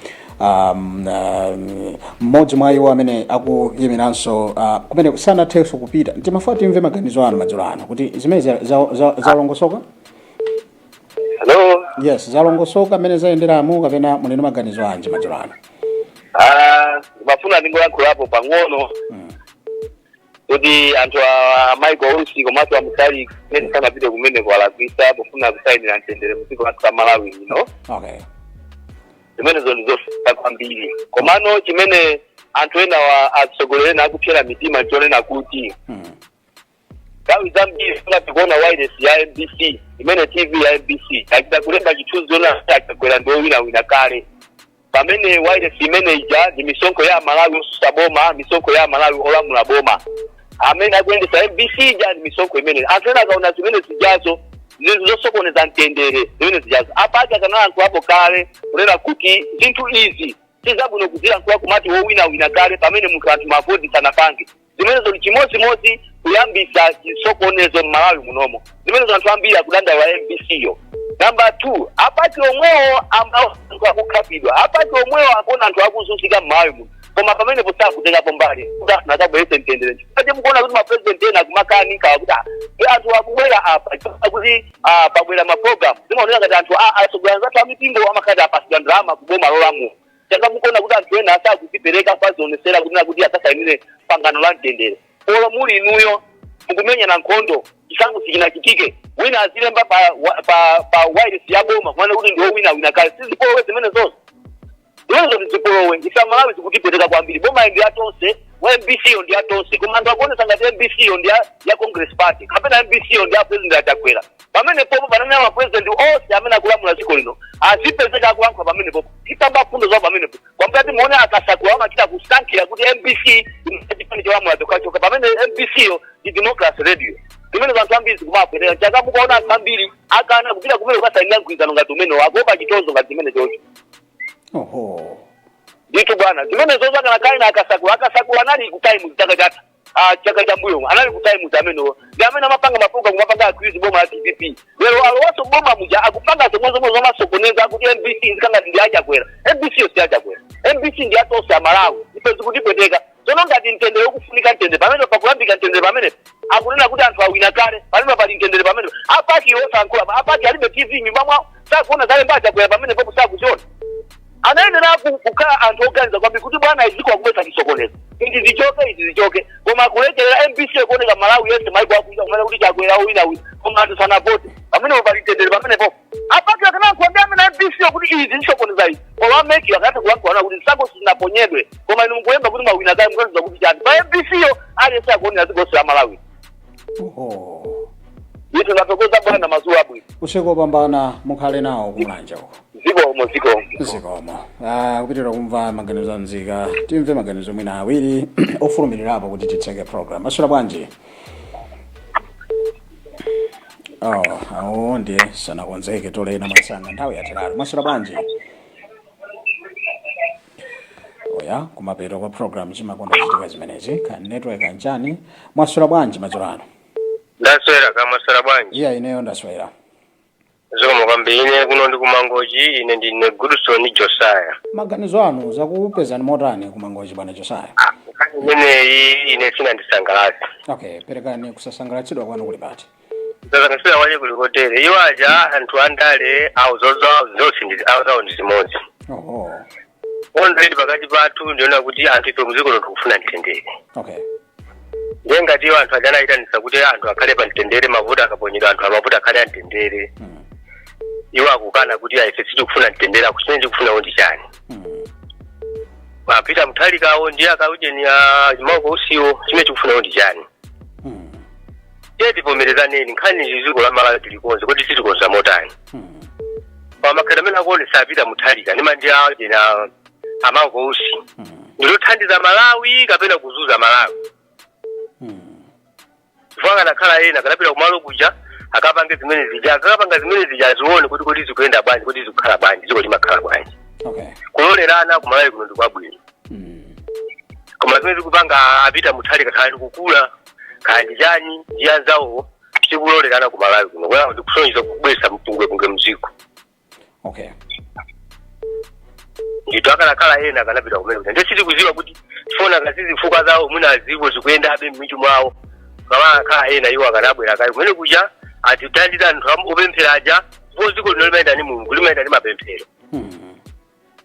mmodzi mwa iwo amene akuyimiranso kumene sanathenso kupita. Timafuna timve maganizo anu madzulo ano kuti zimene zalongosoka. Hello. Yes, zalongosoka mmene zayenderamo kapena muli ndi maganizo anji madzulo ano? Mafuna ndingoyankhulapo pang'ono kuti anthu a Michael Usi komanso a Mutharika kumene sanapite kumeneko alakwisa pofuna kusayinira mtendere mdziko lathu la Malawi lino. Zimenezo ndizofuna kwambiri, komano chimene anthu ena wa atsogoleri ena akupsera mitima nchonena kuti nthawi zambiri funa tikuona wireless ya MBC, imene TV ya MBC achita kulemba chithunzi ona achakwera ndi owinawina kale, pamene wireless imene ija ndi misonkho ya Malawi osusa boma, misonkho ya Malawi olamula boma. Amene akuyendesa MBC ija ndi misonkho imene anthu ena akaona zimene zijazo, zinthu zosokoneza mtendere zimene zijazo. Apaki akanalankhulapo kale kunena kuti zinthu izi sizabwino kuzilankhula kumati wowinawina kale, pamene munthu anthu mavoti sanapange. Zimenezo ndi chimodzimodzi kuyambisa chisokonezo m'Malawi munomo. Zimenezo anthu ambiri akudandaula MBC yo. Number two, apati omwewo anthu akukhapidwa, apati omwewo akuona anthu akuzunzika m'Malawi muno, koma pamenepo sakutengapo mbali kuti anthu akabweretse mtendere. Chifukwa mukuona kuti mapresident ena akumakanika kuti anthu akubwera apa kuti pabwera maprogram, zimaoneka ngati anthu atsogoleri athu amipingo amakhala apasidwa ndalama kuboma lolamula. Chaka mukuona kuti anthu ena asakuzipereka kwazionesera kunena kuti akasayinire pangano la mtendere. Olo muli inuyo mukumenyana nkhondo, chisankho sichinachitike, wina azilemba pa wireless ya boma kumene kuti ndi wowinawina kale. Sizipolowe zimenezozo, zimenezo ndizipolowe. Ife Amalawi zikutipereka kwambiri. Boma ndi atonse, wa MBC yo ndi atonse, koma anthu akuonesa ngati MBC yo ndi ya Congress Party kapena MBC yo ndi ya President Achakwera. Pamene popo panene ma president onse amene akulamula dziko lino azipezeka akulankhula pamene popo, titamba fundo zawo pamenepo. Kwambati muone akasakula amachita kusankhira kuti MBC chipani cholamula chokhachoka, pamene MBC yo ndi democracy radio. Zimene anthu ambiri zikumapwerera chaka mukaona anthu ambiri akana kupita kumene kukasainira mgwirizano ngati umenewo, akuopa chitonzo ngati zimene chocho. Ndithu bwana, zimene zozakana kale na akasakula. Akasakula anali ku Times chaka chatha, chaka cha mbuyo anali ku Times. Amenewo ndi amene amapanga maprogram, kumapanga accuse boma la DPP. Lero alowaso boma muja akupanga zomwe zomwe zomasokoneza kuti MBC izikangati ndi achakwera. MBC yo si achakwera, MBC ndi atonse Amalawi. Ife zikutipweteka. Tsono ngati mtendere ukufunika, mtendere pamene pakulambika mtendere, pamene akunena kuti anthu awina kale, pamene pali mtendere, pamene apaki osankhula, apaki alibe TV nyumba mwawo, sakuona zalemba achakwera pamene popo, sakuziona. Anayenera kukhala anthu oganiza kwambiri kuti bwana, iziko akubwetsa chisokonezo, izi zichoke, izi zichoke. Koma kulekerera MBC kuoneka Malawi yense, maiko akuita kumene kuti chakwera owinawina, koma anthu sanavote, pamenepo pali mtendere pamenepo? Apaki akanayankhula ndi amene MBC kuti izi zisokoneza izi, koma a MEC akatha kulankhula kuti zisankho sizinaponyedwe, koma inu mukulemba kuti mwawina kale, mukuganiza kuti chani? Pa MBC yo aliyense akuonera dziko lonse la Malawi. Ndithu ndatokoza bwana, madzulo abwino. Usiku wopambana, mukhale nawo kumulanje uko. Zikomo, zikomo. Zikomo. Kupitirira kumva maganizo anzika, timve maganizo mwina awiri ofulumirirapo kuti titseke program. Maswera bwanji? Oh, awo ndiye sanakonzeke, tolena mwasanga, nthawi yateratu. Maswera bwanji? Oya, kumapeto kwa program zimakonda kuchitika zimenezi, ka network anjani. Mwaswera bwanji madzulo ano? Ndaswera, kamaswera bwanji? Iya, ineyo ndaswera. Zikomo kwambiri. Ine kuno ndi kumangochi, ine ndine Goodson Josaya. Maganizo anu, zakupezani motani kumangochi, bwana Josaya? Nkhani imeneyi ine sinandisangalatsa. Okay, perekani kusasangalatsidwa kwanu kuli pati? Kusasangalatsidwa kwake kuli kotere: iwo aja anthu andale awo zonse awo zawo ndi zimodzi. Nkhondo ili pakati pathu ndiona kuti anthu ife mdziko lino tikufuna mtendere. Ndiye ngati iwo anthu aja anayitanitsa kuti anthu akhale pa mtendere, mavuto akaponyedwa anthu amavuto akhale amtendere, iwo akukana kuti ife sitikufuna mtendere, akuchimene tikufuna ndi chani? Apita Mutharikawo ndiye akaujeni a Michael Usiwo, chimene tikufuna ndi chani? Tiye tivomerezaneni, nkhani izi dziko la Malawi tilikonze kuti sitikonza motani? Pamakhala amene akuonesa apita Mutharika ndi manja awo jena amango usi ndilothandiza Malawi kapena kuzuza Malawi? Chifukwa kanakhala ena kanapita kumalo kuja akapange zimene zija, akapanga zimene zija, azione kuti zikuyenda bwanji, kuti zikukhala bwanji, dziko limakhala bwanji. Kulolerana kumalawi kuno ndikwabwino. Koma zimene zikupanga apita Mutharika, khala ndikukula khala ndi chani ndi anzawo, sikulolerana kumalawi kuno kwa ndikusonyeza kubwesa mpungwepungwe mdziko. Ndito akanakhala ena akanapita kumene kuja, ndiye sitikuziwa kuti fona kazizifuka zawo mwina aziko zikuyendabe m'mitu mwawo. Kama akhala ena iwo akanabwera kayi kumene kuja atithandiza anthu opemphera aja, ndipo dziko lino limayenda ndi Mulungu, limayenda ndi mapemphero.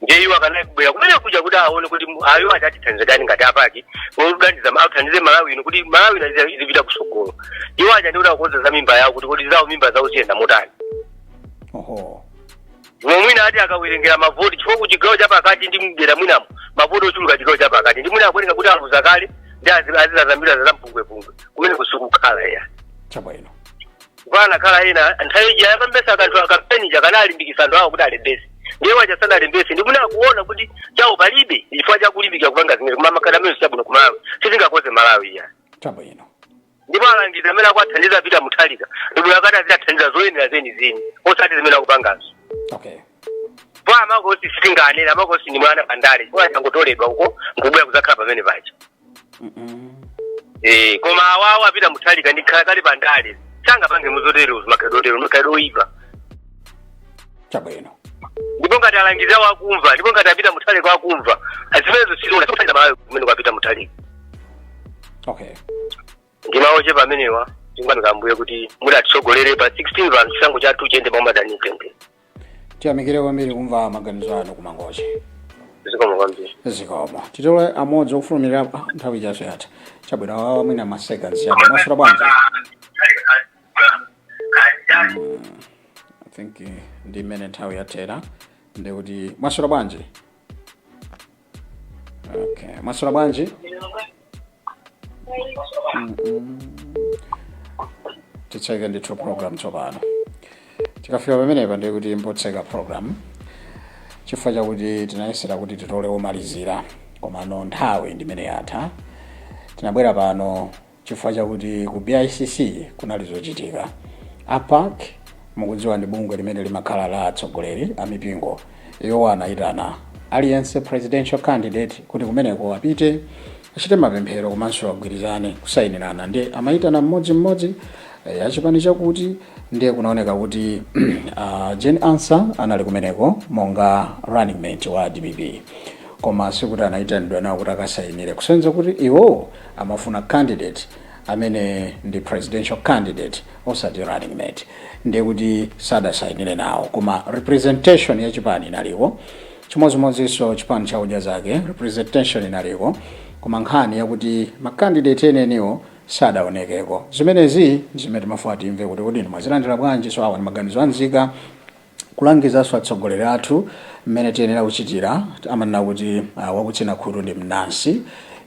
Ndiye iwo akanabwera kumene kuja kuti aone kuti ayo aja atithandiza chani ngati apaki oganiza athandize Malawi ino kuti Malawi ino izipita kusogolo. Iwo aja ndikuti akukonza za mimba yawo, kuti zawo mimba zawo ziyenda motani. Mwina ati akawerengera mavoti, chifukwa ku chigawo chapakati ndi mdera mwinamo mavoti ochuluka chigawo chapakati, ndi mwina akuwerenga kuti aluza kale ndi azizazambira za mpungwepungwe kumene kusikukhala ya. Kupana khala ena nthawi ija yakambesa kanthu akampeni kanalimbikisa anthu awo kuti alembese, ndiye waja sanalembese, ndi mwina akuona kuti chawo palibe chifukwa chakulimbikira kupanga zimene koma makhala amene sichabwino ku Malawi, sizingakoze Malawi ya. Ndipo alangizi amene akuathandiza apita Mutharika ndibwino akati azithandiza zoyenera zenizeni, osati zimene akupangazo. Po amakosi sitinganene, amakosi ni mwana pandale chifukwa changotoledwa uko nkubwera kuzakhala pamene paja. Koma awawo apita Mutharika ndi khala kale pandale, sangapange muzotero, makhalidwe otero makhalidwe oyipa. Ndipo ngati alangizi awo akumva, ndipo ngati apita Mutharika akumva, zimenezo sizoona sikuthandiza Malawi kumene kwapita Mutharika. Ndi mawu ochepa amenewa, tingamika Ambuye kuti mudatitsogolere pa 16 pano, chisankho chathu chiyende pamadani tende. Tiyamikire kwambiri kumva maganizo anu kumangochi. Zikomo kwambiri. Zikomo. Titole amodzi ofulumira, nthawi ichaso yatha. Chabwino, awawa mwina ma seconds chabe. Mwaswera bwanji? I think ndi mmene nthawi yathera, ndikuti mwaswera bwanji? Okay, mwaswera bwanji? Titseke ndithu program tsopano. Tikafika pamenepa ndiye kuti mpotseka program, chifukwa chakuti tinayesera kuti titole omalizira, komano nthawi ndimene yatha. Tinabwera pano chifukwa chakuti ku BICC kunali zochitika. A PAC, mukudziwa, ndi bungwe limene limakhala la atsogoleri a mipingo. Iwo anayitana aliyense presidential candidate kuti kumeneko apite achite mapemphero komanso agwirizane kusayinirana. Ndiye amayitana mmodzimmodzi, achipani chakuti. Ndiye kunaoneka kuti Jane Ansah anali kumeneko monga running mate wa DPP, koma sikuti anayitanidwa nawo kuti akasayinire, kusonyeza kuti iwo amafuna candidate amene ndi presidential candidate, osati running mate. Ndiye kuti sadasayinire nawo, koma representation ya chipani inaliko. Chimodzimodzinso chipani cha Odya Zake, representation inaliko, koma nkhani yakuti ma candidate eneniwo sadaonekeko. Zimenezi zimene timafuna timve kuti kodi mwazilandira bwanji? So awa ndi maganizo anzika, kulangizanso atsogoleri athu mmene tiyenera kuchitira. Amanena kuti wakutsina khutu ndi mnansi.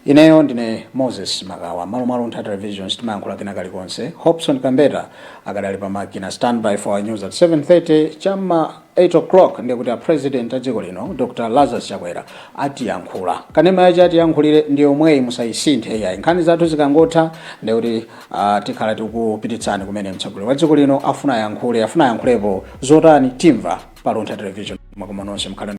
Ineyo ndine Moses Makawa, malo mwa Luntha Television. Timayankhula kena kalikonse. Hobson Kambeta akadali pa makina. Standby for our news at 7:30. Chamma 8 o'clock ndiye kuti a president a dziko lino, Dr Lazarus Chakwera, atiyankhula. Kanema yache atiyankhulire ndi yomweyi, musayisinthe iyayi. Nkhani zathu zikangotha ndiye kuti tikhala tikupititsani kumene mtsogoleri wa dziko lino afuna ayankhule, afuna ayankhulepo zotani. Timva pa Luntha Television. Makoma nonse, mkhale